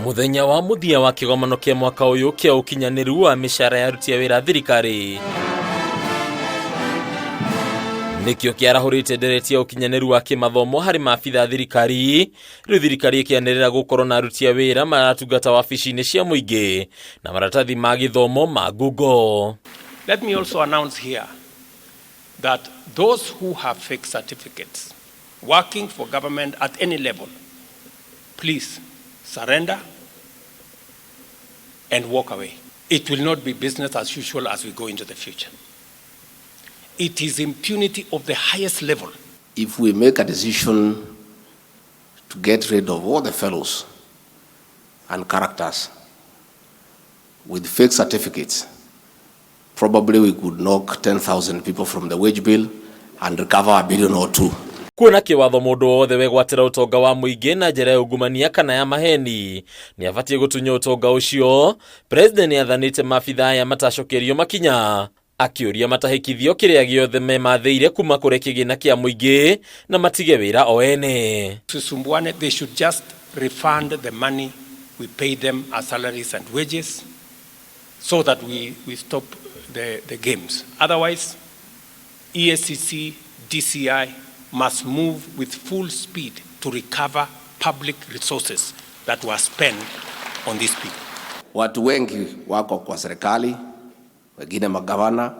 Mũthenya wa mũthia wa kĩgomano kĩa mwaka ũyũ kĩa ũkinyanĩru wa mĩcara ya aruti a wĩra a thirikari nĩkĩo kĩarahũrĩte ndereti ya ũkinyanĩru wa kĩmathomo harĩ maabitha a thirikari. Rĩu thirikari ĩkĩanĩrĩra gũkorwo na aruti a wĩra maratungata wabici-inĩ cia mũingĩ na maratathi ma gĩthomo ma ngungo. Let me also announce here that those who have fake certificates working for government at any level, please surrender and walk away. It will not be business as usual as we go into the future. It is impunity of the highest level. If we make a decision to get rid of all the fellows and characters with fake certificates, probably we could knock 10,000 people from the wage bill and recover a billion or two. Kuona kĩwatho mũndũ wothe wegwatĩra ũtonga wa mũingĩ na njĩra ya ungumania kana ya maheni nĩ abatiĩ gũtunywo ũtonga ũcio. President nĩ athanĩte maabitha aya matacokerio makinya, akĩũria matahĩkithio kĩrĩa gĩothe memathĩire kuma kũrĩ kĩgĩna kĩa mũingĩ na matige wĩra o ene. Tusumbuane, they should just refund the money we pay them as salaries and wages so that we stop the games. Otherwise, EACC, DCI must move with full speed to recover public resources that were spent on these people. Watu wengi wako kwa serikali, wengine magavana,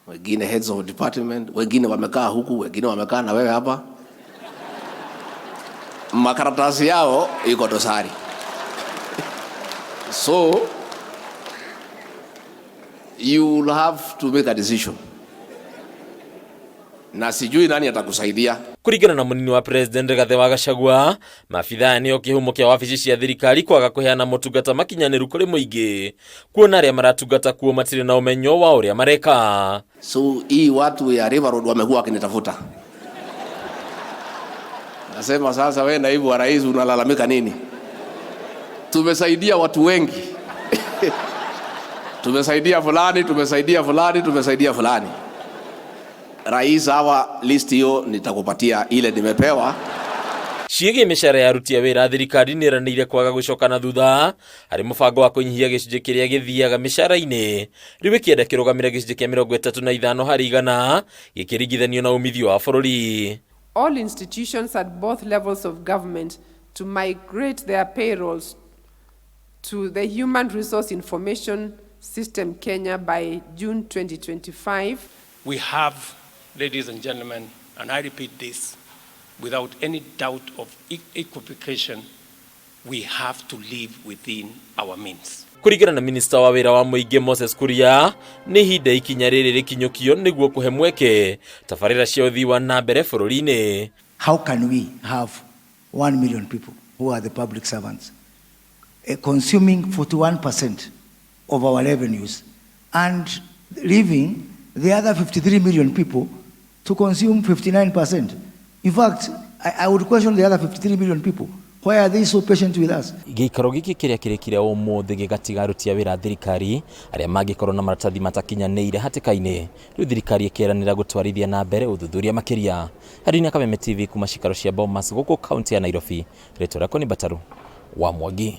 wengine heads of department, wengine wamekaa huku, wengine wamekaa na wewe hapa. Makaratasi yao iko dosari. So you will have to make a decision. Na sijui nani atakusaidia. Kũringana na mũnini wa president Rigathĩ wa Gachagua, maabitha aya nĩo kĩhumo kĩa wabici cia thirikari kwaga kũheana motungata makinyanĩru kũrĩ mũingĩ, kuona arĩa maratungata kuo matirĩ na ũmenyo wa ũrĩa mareka. So hii watu ya River Road wamekuwa wakinitafuta. Nasema sasa, wewe naibu wa rais unalalamika nini? Tumesaidia watu wengi. Tumesaidia fulani, tumesaidia fulani, tumesaidia fulani. Rais, hawa list hiyo nitakupatia ile nimepewa. Ciĩgiĩ mĩcara ya aruti a wĩra, thirikari nĩ ĩranĩire kwaga gũcoka na thutha harĩ mũbango wa kũnyihia gĩcunjĩ kĩrĩa gĩthiaga mĩcara-inĩ, rĩu ĩkĩenda kĩrũgamĩre gĩcunjĩ kĩa 35 harĩ igana gĩkĩringithanio na umithio wa bũrũri. All institutions at both levels of government to migrate their payrolls to the Human Resource Information System Kenya by June 2025. We have, ladies and gentlemen, and I repeat this without any doubt of equivocation, we have to live within our means. Kũringana na minista wa wĩra wa mũingĩ Moses Kuria, nĩ ihinda ikinya rĩrĩ rĩkinyũkio nĩguo kũhe mweke tabarĩra cia ũthii wa na mbere bũrũri-inĩ. How can we have 1 million people who are the public servants consuming 41% of our revenues and leaving the other 53 million people to consume 59%? In fact, I would question the other 53 million people. Why are they so patient with us? Gĩikaro gĩkĩ kĩrĩa kĩrĩkire ũmũthĩ gĩgatiga aruti a wĩra a thirikari arĩa mangĩkorwo na maratathi matakinyanĩire hatĩka-inĩ. Rĩu thirikari ĩkĩranĩra gũtwarithia na mbere ũthuthuria makĩria. Harĩ Kameme TV kuma cikaro cia Bomas gũkũ kaunti ya Nairobi, rĩtwa rĩakwa nĩ Bataru wa Mwangi.